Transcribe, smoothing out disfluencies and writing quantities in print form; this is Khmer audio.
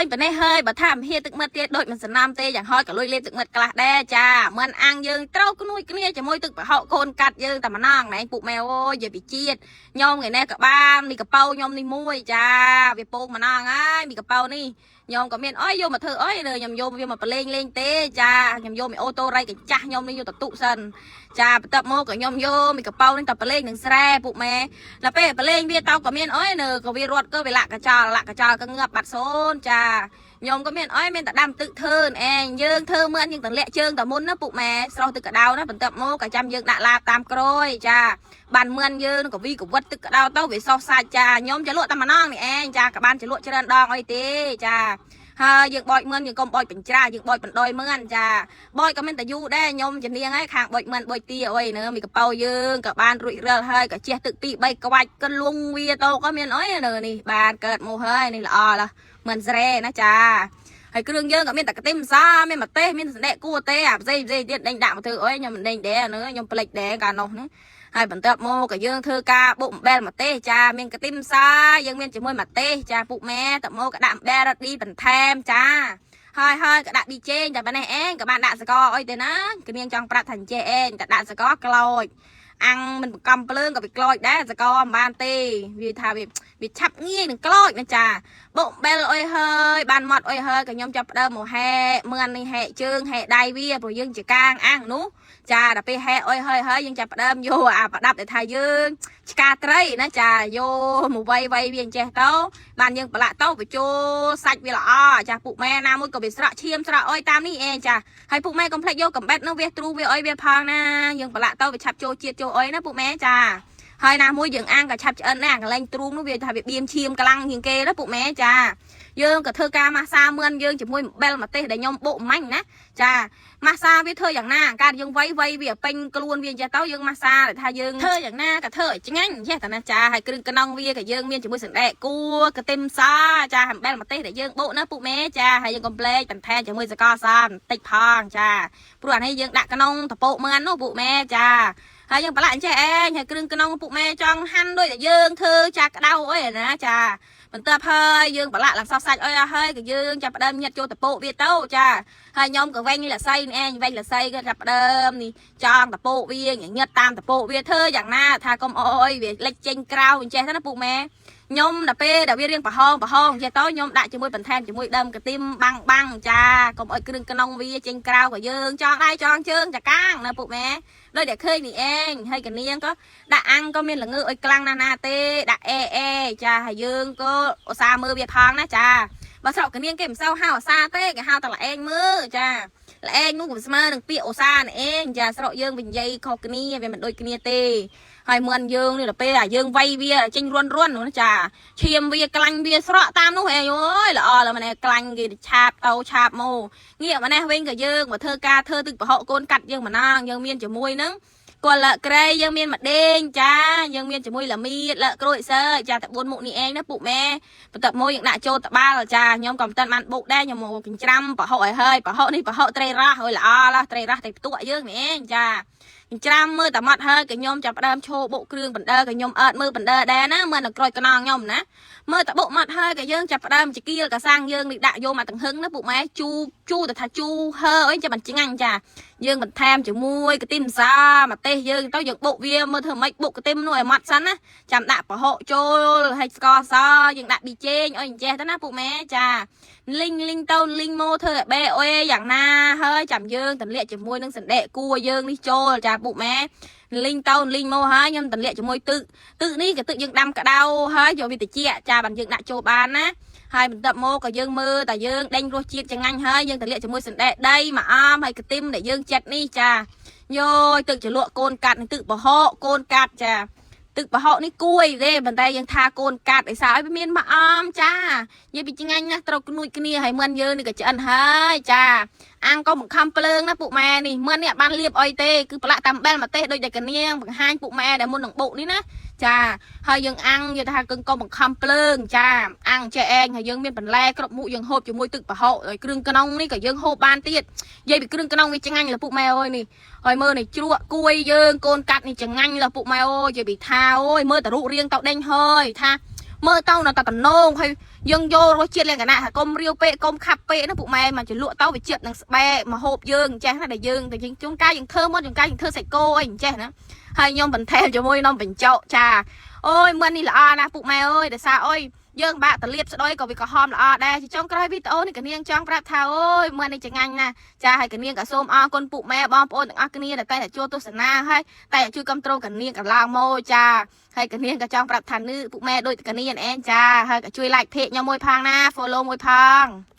ញប៉ុណ្ណេះហើយបើថាមហៀទឹកមឹតទៀតដូចមិនសំណាំទេយ៉ាងហោចក៏លួចលេបទឹកមឹតខ្លះដែរចាមិនអាំងយើងត្រូវក្នួយគ្នាជាមួយទឹកប្រហុកកូនកាត់យើងតែម្ដងណែពុកម៉ែអូយនិយាយពីជាតិខ្ញុំថ្ងៃនេះក៏បានមីកប៉ៅខ្ញុំនេះមួយចាវាពងម្ដងហើយមីកប៉ៅនេះខ្ញុំក៏មានអុយយកមកធ្វើអុយខ្ញុំយកវាមកប្រលេងលេងទេចាខ្ញុំយកមីអូតូរ៉ៃកញ្ចាស់ខ្ញុំនេះយកទៅទុសិនចាបន្ទាប់មកក៏ខ្ញុំយកមីកប៉ៅនេះទៅប្រលេងនឹងស្រែពុកម៉ែដល់ពេលប្រលេងវាតោក៏មានអុយនៅក៏វារត់ក៏វាលាក់កចោលលាក់កចោលក៏ងាប់បាត់សូនចាខ្ញុំក៏មានអុយមានតែដាំទឹកធ្វើឯងយើងធ្វើមើលយើងតម្លាក់ជើងតែមុនណាពុកម៉ែស្រោះទឹកកដៅណាបន្ទាប់មកក៏ចាំយើងដាក់ឡាបតាមក្រោយចាបានមឿនយើងក៏វីកវិតទឹកកដៅទៅវាសោះសាច់ចាខ្ញុំจะលក់តែម្ដងនេះឯងចាក៏បានจะលក់ច្រើនដងអីទេចាហើយយើងបោចមឿនយើងកុំបោចបញ្ច្រាយើងបោចបណ្ដោយមឿនចាបោចក៏មានតែយូរដែរខ្ញុំជំនាញហើយខាងបោចមឿនបោចទាអុយនៅមីកប៉ៅយើងក៏បានរួចរាល់ហើយក៏ជះទឹកពី3ក្បាច់ក៏លងវាទៅក៏មានអុយនៅនេះបានកើតមកហើយនេះល្អឡាមិនស្រែណាចាហើយគ្រឿងយើងក៏មានតែកាទីមសាមានម្ទេសមានសណ្តែកគួរទេអាផ្សេងផ្សេងទៀតដេញដាក់មកធ្វើអុយខ្ញុំមិនដេញដែរនៅខ្ញុំផ្លិចដែរកាលនោះណាហើយបន្ទាប់មកក៏យើងធ្វើការបុកម្បិលម្ទេសចាមានកាទីមសាយើងមានជាមួយម្ទេសចាពុកម៉ែតមកក៏ដាក់អំបិលរឌីបន្ថែមចាហើយហើយក៏ដាក់ប៊ីចេងតែប៉ុណ្ណេះឯងក៏បានដាក់សកអុយទៅណាគនាងចង់ប្រាប់ថាអញ្ចេះឯងតែដាក់សកក្លោចអាំងមិនបង្កំភ្លើងក៏វាក្លោចដែរសកមិនបានទេវាថាវាវាឆាប់ងាយនឹងក្លោចណាចាបុកបែលអុយហើយបានម៉ត់អុយហើយក៏ខ្ញុំចាប់ផ្ដើមមកហែមឿននេះហែជើងហែដៃវាព្រោះយើងជាកាងអាំងនោះចាដល់ពេលហែអុយហើយហើយយើងចាប់ផ្ដើមយកអាប្រដាប់ដែលថាយើងឆ្កាត្រីណាចាយកមកវៃវៃវាអញ្ចេះទៅបានយើងប្រឡាក់ទៅបញ្ចូលសាច់វាល្អចាពុកម៉ែណាមួយក៏វាស្រក់ឈាមស្រក់អុយតាមនេះឯងចាហើយពុកម៉ែកុំភ្លេចយកកំបិតនោះវាទ្រូវាអុយវាផងណាយើងប្រឡាក់ទៅវាឆាប់ចូលជាតិចូលអុយណាពុកម៉ែចាហើយណាមួយយើងអាំងក៏ឆាប់ឆ្អិនដែរអាកន្លែងទ្រូងនោះវាថាវាបៀមឈាមខ្លាំងជាងគេណាពុកម៉ែចាយើងក៏ធ្វើការម៉ាស្សាមឿនយើងជាមួយអំបិលម្ទេសដែលខ្ញុំបុកមាញ់ណាចាម៉ាស្សាវាធ្វើយ៉ាងណាកាលយើងវៃវៃវាពេញខ្លួនវាអញ្ចឹងទៅយើងម៉ាស្សាដែលថាយើងធ្វើយ៉ាងណាក៏ធ្វើឲ្យឆ្ងាញ់ចេះតែណាចាហើយគ្រឿងក្នុងវាក៏យើងមានជាមួយសណ្តែកគួរកាទឹមសចាអំបិលម្ទេសដែលយើងបុកណាពុកម៉ែចាហើយយើងកុំភ្លេចបន្ថែមជាមួយសកសបន្តិចផងចាព្រោះអានេះយើងដាក់ក្នុងតពោមឿននោះពុកម៉ែចាហើយយើងប្រឡាក់អញ្ចេះឯងហើយគ្រឿងក្នុងពុកម៉ែចង់ហាន់ដូចតែយើងធ្វើចាក្តៅអីណាចាបន្ទាប់ហើយយើងប្រឡាក់ឡើងសោះសាច់អីអស់ហើយក៏យើងចាប់ផ្ដើមញាត់ចូលតពោវាទៅចាហើយខ្ញុំក៏វែងលស័យនេះឯងវែងលស័យក៏ចាប់ផ្ដើមនេះចង់តពោវាញឹតតាមតពោវាធ្វើយ៉ាងណាថាកុំអុយវាលិចចេញក្រៅអញ្ចេះទៅណាពុកម៉ែខ្ញុំដល់ពេលដែលវារៀងប្រហោងប្រហោងចេះទៅខ្ញុំដាក់ជាមួយបន្ថែមជាមួយដើមកទីមបាំងបាំងចាកុំអុយគ្រឿងក្នុងវាចេញក្រៅក៏យើងចង់ដៃចង់ជើងចាកាងណាពុកម៉ែដូចតែឃើញនេះឯងហើយកនាងក៏ដាក់អាំងក៏មានល្ងើអុយខ្លាំងណាស់ណាទេដាក់អេអេចាហើយយើងក៏ឧស្សាហ៍មើលវាផងណាចាបើស្រុកកនាងគេមិនសូវហៅឧស្សាហ៍ទេគេហៅតែល្អែងមើលចាល្អែងនោះក៏ស្មើនឹងពាក្យឧស្សាហ៍នេះឯងចាស្រុកយើងវានិយាយខុសគ្នាវាមិនដូចគ្នាទេហើយមឿនយើងនេះដល់ពេលអាយើងវាយវាចេញរុនរុននោះចាឈាមវាក្លាញ់វាស្រក់តាមនោះឯងអូយល្អឡើយម្នេះក្លាញ់គេឆាបទៅឆាបមកងាកម្នេះវិញក៏យើងមកធ្វើការធ្វើទឹកប្រហុកកូនកាត់យើងម្ដងយើងមានជាមួយនឹងគាត់លក្រែយើងមានម្ដេងចាយើងមានជាមួយល្មៀតលក្រូចសើចាតែ4មុខនេះឯងណាពុកម៉ែបន្ទាប់មកយើងដាក់ចូលតបាល់ចាខ្ញុំក៏មិនតាន់បានបុកដែរខ្ញុំមកកញ្ច្រាំប្រហុកឲ្យហើយប្រហុកនេះប្រហុកត្រីរ៉ស់ហើយល្អឡាត្រីរ៉ស់ត្រីផ្ទក់យើងនេះឯងចាកញ្ច្រាំមើលតែម៉ត់ហើយក៏ខ្ញុំចាប់ផ្ដើមឈោបុកគ្រឿងបណ្ដើក៏ខ្ញុំអើតមើលបណ្ដើដែរណាមើលនៅក្រូចខ្នងខ្ញុំណាមើលតែបុកម៉ត់ហើយក៏យើងចាប់ផ្ដើមចកៀលកសាំងយើងនេះដាក់យកមកទាំងហឹងណាពុកម៉ែជូជូតែថាជូហើអីចាំមិនឆ្ងាញ់ចាយើងបន្ថែមជាមួយកាទីមសាម្ទេសយើងទៅយើងបុកវាមើលធ្វើម៉េចបុកកាទីមនោះឲ្យម៉ត់សិនណាចាំដាក់ប្រហុកចូលហើយស្ករសយើងដាក់ប៊ីចេងអីអញ្ចេះទៅណាពុកម៉ែចាលីងលីងទៅលីងមកធ្វើឲ្យបេអុយយ៉ាងណាហើយចាំយើងទម្លាក់ជាមួយនឹងសណ្តែកគួរយើងនេះចូលចាពុកម៉ែលីងទៅលីងមកហើយខ្ញុំទម្លាក់ជាមួយទឹកទឹកនេះក៏ទឹកយើងដាំក្តៅហើយយកវាតិចចាបានយើងដាក់ចូលបានណាហើយបន្ទាប់មកក៏យើងមើលតែយើងដេញរសជាតិចងាញ់ហើយយើងទម្លាក់ជាមួយសណ្តែកដីមួយអមហើយកទឹមដែលយើងចិត្តនេះចាយទឹកជ្រលក់កូនកាត់នឹងទឹកប្រហុកកូនកាត់ចាទឹកប្រហុកនេះគួយទេប៉ុន្តែយើងថាកូនកាត់ឯសារឲ្យវាមានមួយអមចានិយាយពីឆ្ងាញ់ណាស់ត្រូវក្នួចគ្នាហើយមិនយើងនេះក៏ឆ្អិនហើយចាអាំងក៏បង្ខំភ្លើងណាពុកម៉ែនេះមិននេះអត់បានលៀបអីទេគឺប្រឡាក់តាមបែលម្ទេសដូចតែកនាងបង្ហាញពុកម៉ែដែលមុននឹងបុកនេះណាចាហើយយើងអាំងនិយាយថាកឹងក៏បង្ខំភ្លើងចាអាំងចេះឯងហើយយើងមានបន្លែគ្រប់មុខយើងហូបជាមួយទឹកប្រហុកហើយគ្រឿងក្នុងនេះក៏យើងហូបបានទៀតនិយាយពីគ្រឿងក្នុងវាឆ្ងាញ់លពុកម៉ែអើយនេះហើយមើលនេះជ្រក់គួយយើងកូនកាត់នេះចងាញ់លពុកម៉ែអើយនិយាយពីថាអូយមើលតែរូបរាងទៅដេញហើយថា មើលទៅនៅតែតំណងហើយយើងយករសជាតិលក្ខណៈថាកុំរាវពេកកុំខាប់ពេកណាពុកម៉ែមកជ្រលក់ទៅវាជាតិនឹងស្បែកមកហូបយើងអញ្ចេះណាដែលយើងតែយើងជួនកាលយើងធ្វើមកជួនកាលយើងធ្វើសាច់គោអីអញ្ចេះណាហើយខ្ញុំបន្ថែមជាមួយនំបញ្ចុកចាអូយមិននេះល្អណាស់ពុកម៉ែអើយដោយសារអុយយើងបាក់តលៀបស្ដុយក៏វាក្រហមល្អដែរជាចុងក្រោយវីដេអូនេះកនាងចង់ប្រាប់ថាអូយមិននេះចងាញ់ណាស់ចាហើយកនាងក៏សូមអរគុណពុកម៉ែបងប្អូនទាំងអស់គ្នាដែលតែតែជួទស្សនាហើយតែជួយគ្រប់គ្រងកនាងកន្លងមកចាហើយកនាងក៏ចង់ប្រាប់ថានេះពុកម៉ែដូចកនាងឯងចាហើយក៏ជួយ like page ខ្ញុំមួយផងណា follow មួយផង។